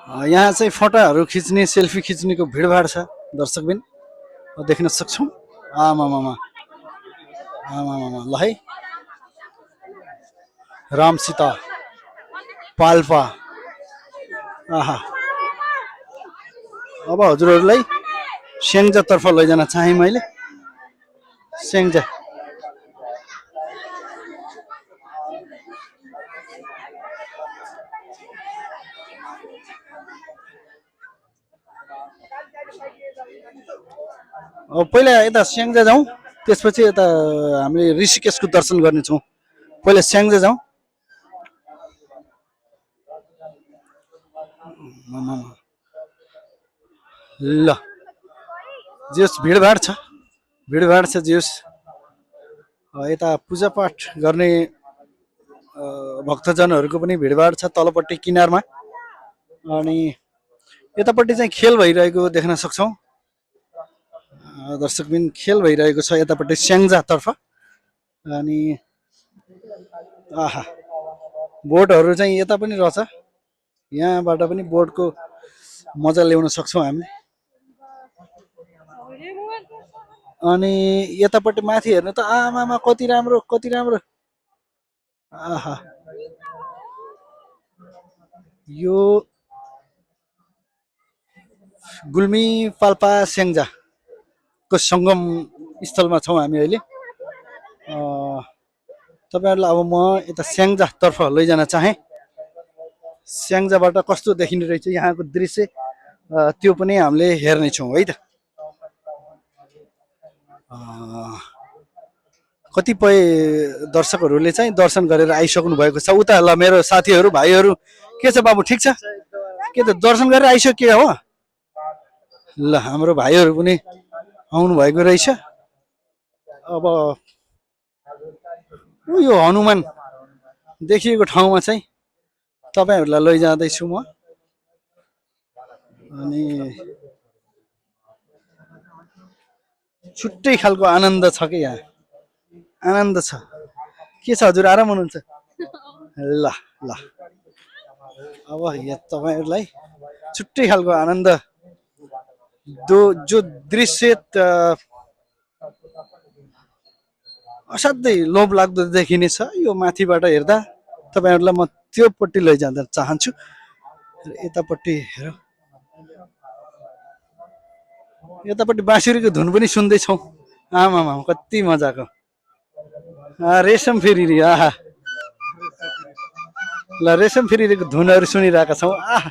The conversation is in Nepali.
यहाँ चाहिँ फोटोहरू खिच्ने सेल्फी खिच्नेको भिडभाड छ दर्शकबिन देख्न सक्छौँ। आमामामा आमामामा ल है राम सीता पाल्पा। आहा अब हजुरहरूलाई स्याङ्जातर्फ लैजान चाहेँ मैले। स्याङ्जा अब पहिला यता स्याङ्जा जाउँ, त्यसपछि यता हामीले ऋषिकेशको दर्शन गर्नेछौँ। पहिला स्याङ्जा जाउँ। ल जेस भिडभाड छ, भिडभाड छ जेस। यता पूजापाठ गर्ने भक्तजनहरूको पनि भिडभाड छ तलपट्टि किनारमा। अनि यतापट्टि चाहिँ खेल भइरहेको देख्न सक्छौँ दर्शकबिन। खेल भइरहेको छ यतापट्टि स्याङ्जातर्फ। अनि आहा बोटहरू चाहिँ यता पनि रहेछ, यहाँबाट पनि बोटको मजा ल्याउन सक्छौँ हामीले। अनि यतापट्टि माथि हेर्नु त आमामा कति राम्रो कति राम्रो। आहा यो गुल्मी पाल्पा स्याङ्जाको सङ्गम स्थलमा छौँ हामी अहिले। तपाईँहरूलाई अब म यता स्याङ्जातर्फ लैजान चाहेँ। स्याङ्जाबाट कस्तो देखिने रहेछ यहाँको दृश्य त्यो पनि हामीले हेर्नेछौँ है त। कतिपय दर्शकहरूले चाहिँ दर्शन गरेर आइसक्नु भएको छ उता। ल मेरो साथीहरू भाइहरू के छ बाबु, ठिक छ? के त दर्शन गरेर आइसक्यो हो? ल हाम्रो भाइहरू पनि आउनु भएको रहेछ। अब यो हनुमान देखिएको ठाउँमा चाहिँ तपाईँहरूलाई लैजाँदैछु म। अनि छुट्टै खालको आनन्द छ कि यहाँ, आनन्द छ। के छ हजुर, आराम हुनुहुन्छ? ल ल अब यहाँ तपाईँहरूलाई छुट्टै खालको आनन्द जो दृश्य असाध्यै लोभ लाग्दो देखिने छ यो माथिबाट हेर्दा। तपाईँहरूलाई म त्योपट्टि लैजान चाहन्छु। यतापट्टि हेर, यतापट्टि बाँसुरीको धुन पनि सुन्दैछौँ। आमामा कति मजाको। रेशम फेरि आहा ल रेशम फेरिको धुनहरू सुनिरहेका छौँ। आहा